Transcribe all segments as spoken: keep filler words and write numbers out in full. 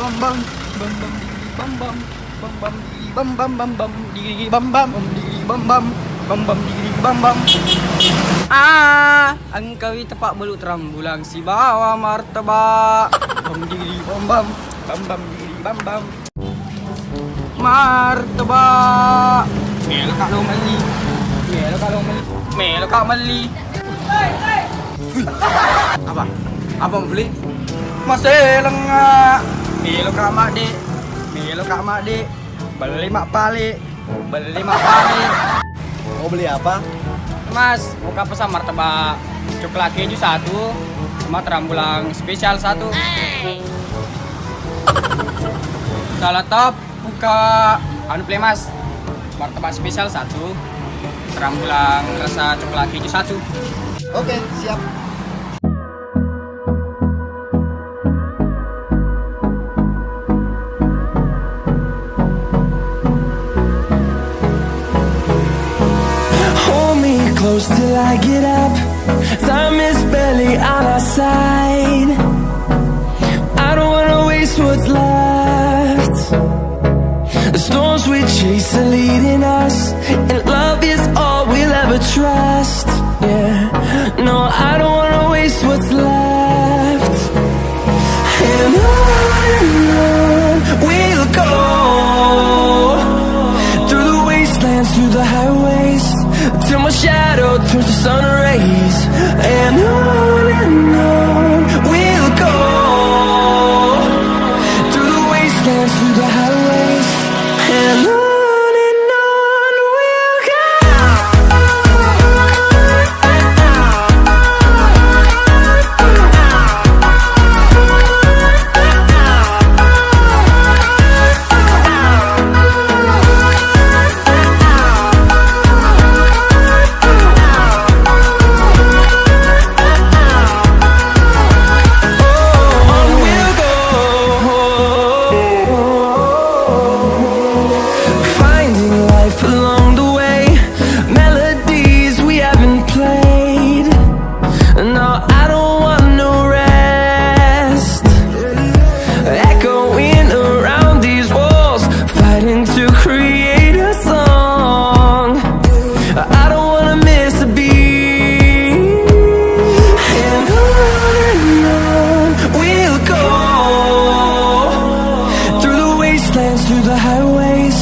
Bam bam bam bam bam digiri bam bam bam bam bam bam bam digiri bam bam bam bam digiri bam bam bam bam digiri bam bam. Ah, engkawi tepak belu terang bulang sibawa martabak. Bam digiri bam bam bam bam digiri bam bam. Martabak. Melo ka lo melli. Melo ka lo melli. Melo ka melli. Apa? Apa mau beli? Maselengnga. Melo ka madde. Melo ka madde. Beli mak pale. Beli mak pale. Mau beli apa? Mas, mau ka pesan martabak coklat keju satu, sama terang bulang spesial satu. Salah top. Buka anu ple mas, martabak spesial satu, terang bulang rasa coklat keju satu. Oke, siap. Hold me close till I get up. Time is barely on our side. I don't wanna waste what's left. The storms we chase are leading us, and love is all we'll ever trust. Yeah, no, I don't wanna waste what's left. And on and on we'll go, through the wastelands, through the highways, till my shadow turns to sun rays. And on and on we'll go, through the wastelands, through the highways, and on and on we'll go. Finding life along the way, melodies we haven't played. No, I don't want no rest. Echoing around these walls, fighting to create a song. I don't wanna miss a beat. And on and on we'll go, through the wastelands, through the highways,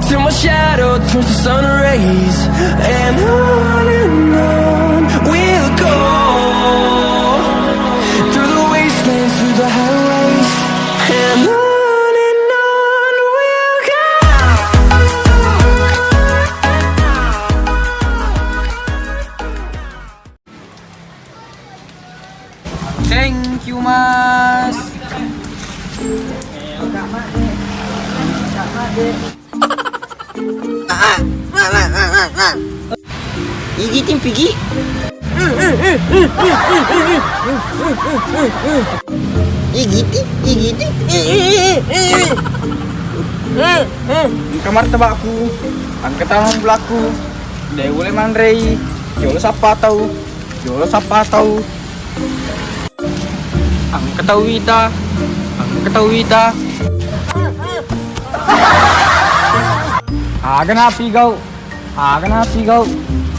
till my shadow turns to sun rays. And on and on we'll go, through the wastelands, through the highways, and on and on we'll go. Thank you, Mas. Igiti pigi. Igiti, igiti. Engka martabakku, engka tamang bulaku, de' ulle manrei, jolo sappa tau, jolo sappa tau. Engka tau wita, engka tau wita. Aga napi gau, aga napi gau,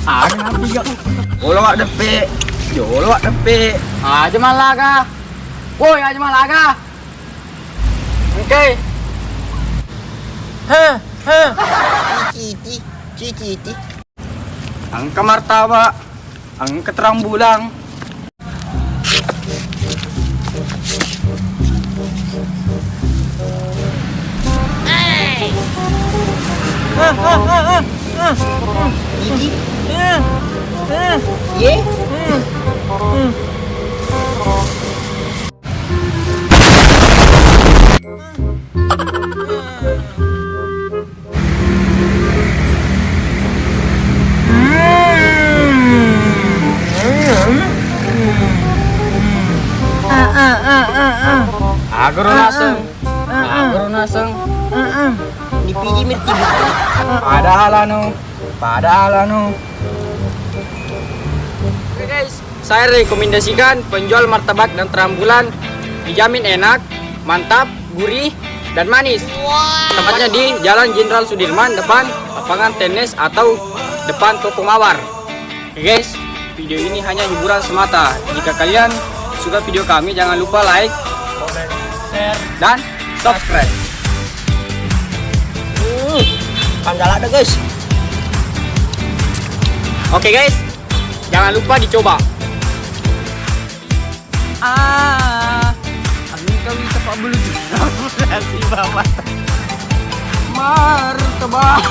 aga napi gau. Jolo wak deppe, jolo wak deppe. Aja malaga. Woi, aja malaga. Oke. Heh, heh. Ciciti, ciciti. Engka martabak, engka terang bulang. Gigi. Ye. Agaro naseng. Agaro naseng. Nipiji mirti. Pada alano. Pada alano. Oke guys, saya rekomendasikan penjual martabak dan terang bulan, dijamin enak, mantap, gurih, dan manis. Tempatnya di Jalan Jenderal Sudirman, depan lapangan tenis atau depan toko Mawar. Oke guys, video ini hanya hiburan semata. Jika kalian suka video kami, jangan lupa like, dan subscribe. Hmm, kan galak deh guys. Oke guys, jangan lupa dicoba. Ah, angin kami tepak bulu. Nasi bapak. Martabak.